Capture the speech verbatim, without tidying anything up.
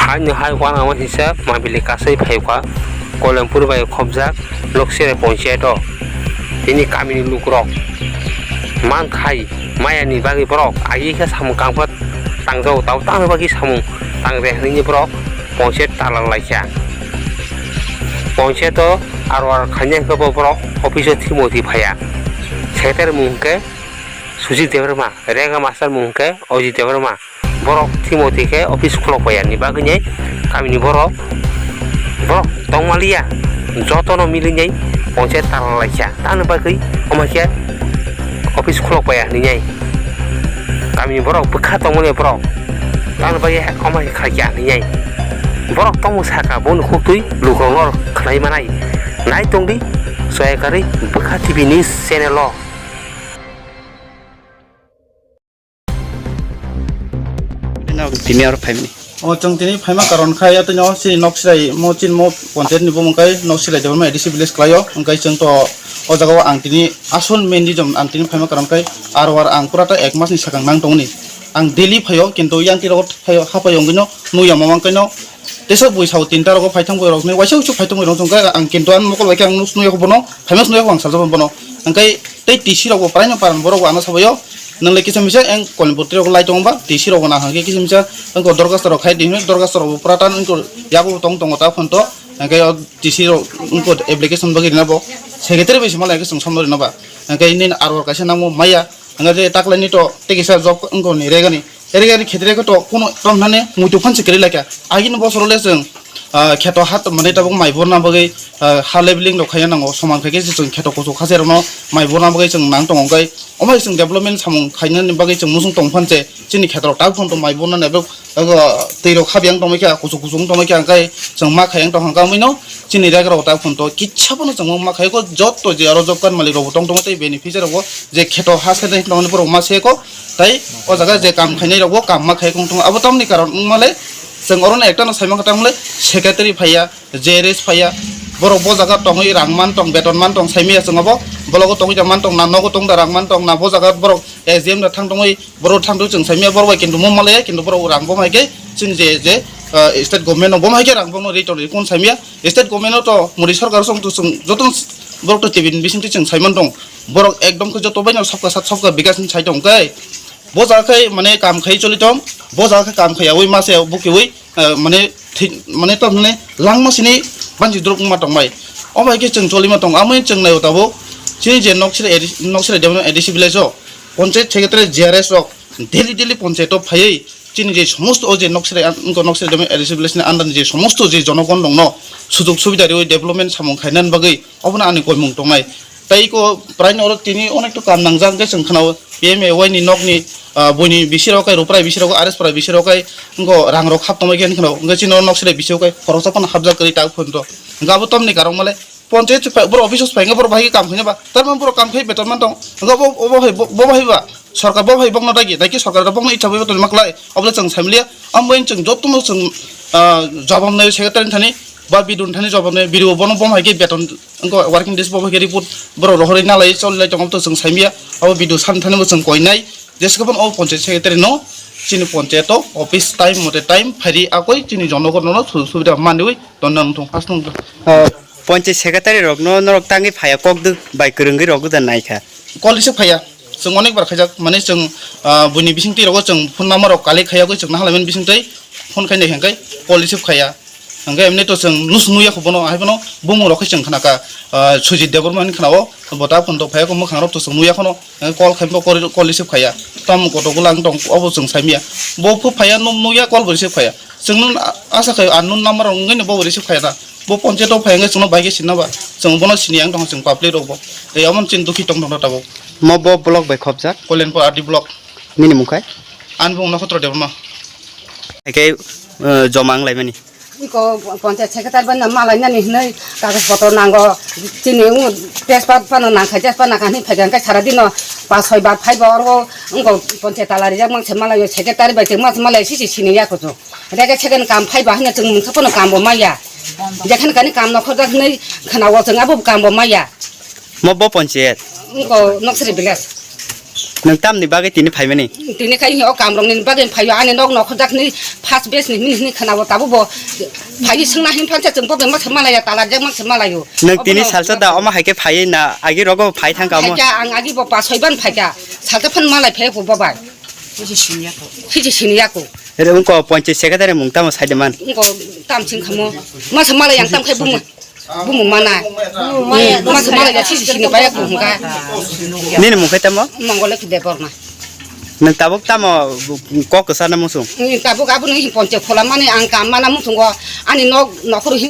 Haino hai uanama sisa mabili kasai phaikha Koilampur bai khopjak Noksirai ponchayat o. Tini kamini lukrok man khai mayani bagwi borok agi khe samung kangpha tangjao tao tangni bagwi samung tangre hwnwi borok ponchayat tala laikha. Ponchayat o arwar khainai hwnkhe bo borok office o thimo thwi phaiya. Secretary mung hwnkhe Sujit Debbarma, Rega Master mung hwnkhe Ajit Debbarma. Borok thimo thwi khe office khulok paiya ni bagwi nai kamini borok, borok tongmaliya jotono milinai ponchayat tala laikha. Tangni bagwi omo khe office khulok paiya hinwi kamini borok bwkha tongmani borok tangni bagwi omo khe khaikya hinwi borok tongmung saka boni khuktwi lukrokno khnai manai. Nai tongdi soyakari Bwkha T V news channel o. Tini oro phaimani. O chwng tini phaima karon khai atwino chini nok sirai mo chini mo ponchayat ni bumung kai nok sirai Debbarma A D C village khlaio. Hwnkhe chwng to o jaga o ang tini asol main reason ang tini phaima karon khai arwar ang pura ta ek mas ni sakang nang tongni. Ang daily phaio kintu yang tiro phaio hapai ongino nuya mamang kaino tesa bui sao tinta rogo phaithang bui rok ni waisa uchu phaithang bui rok chwng khe ang kintu ang mokol bai khe ang nus nuya bono phaima nuya ang salsa bono. Hwnkhe tei T C rok bo praino paran borok bo ano sabaio. Nang le kisa misa eng Koilampur twi rok lai tongo ba, T C rok bo nang hang khe kisa misa eng ko dorgas rok khai di hinwi dorgas rok bo pura tan eng ko yago tong tongo ta phone to. Hwnkhe o T C rok eng ko application bagwi rina bo secretary bai se malai khe chwng somno rina ba. Hwnkhe nini arwar kaisa nangmo maya. Hwnkhe je taklai ni to tei kisa job eng ko ni regani. Regani khetre khe to kuno tong nani muitu phan se kwrwi lai kha. Agini bosoro le chwng ah, kheto ha tongmani tabuk mai borna bagwi, ah, ha leveling rok khaina nango, soman khaikhe se chwng kheto kuchuk hacherokno mai borna bagwi chwng nang tongo, hwnkhe omo hai chwng development samung khainani bagwi chwng muchung tong phan se chini kheto rok tabuk phano mai bornani abo, abo twi rok habiyang tongwi kha, kuchuk kuchuk wng tongwi kha, hwnkhe chwng ma khayang tong kha, wngkha mino chini rega rok tabuk phano to kisa phano chwng ma khaiko, joto je aro job card malik rok bo tong tongo tei beneficiary rok bo je kheto ha se tongmani borok ma seko. Tai o jaga je kam khainai rok bo kam ma khai kong tongo. Abo tamni karon wngma le chwng oro no ekta no sai mankha, tamle secretary phaiya, J R S phaiya, borok bo jaga tongwi rang man tong, beton man tong, sai maya chwng abo bologo tongwi da man tong, na nogo tong da rang man tong, na bo jaga borok S D M da thang tongwi borok thang tong chwng sai maya, borok bai kintu mo malaya, kintu borok rang bo mai khe chwng je, je, ah, state government no bo mai khe rang bo no ri tong ri kun sai maya, state government no to Modi sarkar song to chwng joto borok to tibin bising twi chwng sai man tong. Borok ekdom khe joto baino sabka sat sabka bikas ni sai tong khe. Bo jaga khe mane kam khai choli tong, bo jaga khe kam khaiyaui mase bukiui, eh, mane thik, mane to mane langma sini banchi drop ma tong bai. O bai khe chwng choli ma tong, amoi chwng nai o tabuk. Chini je nok sire A D C, nok sire development A D C village o, ponchayat secretary J R S rok daily daily ponchayat o phaiwi chini je somosto o je nok sire an, wngkha nok sire development A D C village ni under ni je somosto je jonogon rokno sujog subida riui development samung khainani bagwi obono ani koimung tongnai. Tei eko praino oro tini onek to kam nangjak hwnkhe chwng khwnao P M A Y ni nokni, ah, buini bisirok kai, Ruprai bisirok, R S Pura bisirok kai, wngkha rang rok hap tongma khe wngkha, wngkha chini oro nok sire bisirok kai, khoroksa phano hapjak kwrwi tak phano to. Wngkha abo tamni karok male, ponchayat se phai, borok office o phai wngkha, borok bahai khe kam khaina ba, tar man borok kam khai beton man tong, wngkha bo, bo, bo hai, bo, bo bahai ba, sorkar bo bahai bokno dagi, dagi sorkar da bokno icha bai beton ma klai, obole chwng sai maliya, amo chwng jotono chwng, ah, jabam nai secretary thani, ba bidun thani jabam nai, bidu bono bo hai khe beton Wngkha working days bo hai khe report borok rohorwi nalai cholilai tongo, to chwng saimya. Abo video san thani bo chwng koinai. Jeske phano o panchayat secretary no chini panchayat o office time mote time phairi akoi chini jonogon no sujog subida manwi tonna wngthong. Aswk wngkha. O panchayat secretary rok no norok tangwi phaiya, kok dwk bai kwrwngwi rok da naikha. Call receive phaiya. Chwng onek bar khaijak, mane chwng, ah, buini bisingtwi rogo chwng phone number rok collect khaiya, chwng nahalaimani bisingtwi phone khainai hwnkhe call receive khaiya. Hwnkhe emni to chwng nus nuya kho bono, hai bono bumung rok khe chwng khna kha, ah, Sujit Debbarma hinwi khna o, bo ta phone to phaiya kho, mwkhang rok to chwng nuya kheno, hwnkhe call khai bo call, call receive khaiya. Tamo koto gulang tong obo chwng saimya. Bo phu phaiya, nu-, nuya call bo receive khaiya. Chwng nung a-, asa khai unknown number rok wngwi no bo receive khaiya na. Bo panchayat o phai hwnkhe chwngno bai khe sinna ba. Chwng bono sini ang tong chwng public rok bo. Tei omo chini dukhi tong tong tabuk. Mo bo block bai khopjak? Kolenpur R D block. Nini mung khai? Ani bung Nokotro Debbarma. Hai khe, eh, joma wng laimani. Iko panchayat secretary bai no malainani hinwi kagoj potro nango. Chini wng tejpat phano nangkha, tejpat nangkha hinwi phaikha, hwnkhe sara dino pas soi bar phaibo oro wngkha panchayat tala rijak mangse malaio, secretary bai chwng mangse malaio sisi sini ya kuchuk. Hwnkhe second kam phaiba hinwi chwng mungsa phano kambo maya. Jekhan kani kam nokhorjak hinwi khwnao chwng abo kambo maya. Mo bo panchayat? Wngkha Noksri village. Nwng tamni bagwi tini phaimani? Tini khai o kamrokni bagwi phaio, ani nok nokhorjakni first batch ni hwnwi hwnwi khwnao, tabuk bo phaiwi swngna hin phansa chwng bo bemsa malaya, talajak masa malayo. Nwng tini salsa da omo hai khe phaiwi na agi rogo phai thangka omo? Phaikha, ang agi bo pa soiban phaikha, salsa phan malai phai bo bai. Hiji siniya ko. Hiji siniya ko. Ere ungko ponchai secretary mung tamo saide man? Ungko tam ching khamo. Masa malai yang tam khai bung. Bumung mana. Bumung mana. Masa malai ya sisi sini paya ko hungka. Nini mung khai tamo? Mongole ki Debbarma. Nwng tabuk tamo kok kwsa na musung? Nwng tabuk abo nwng hi ponchai khola mani ang kam mana musung go ani nok nokhoro hi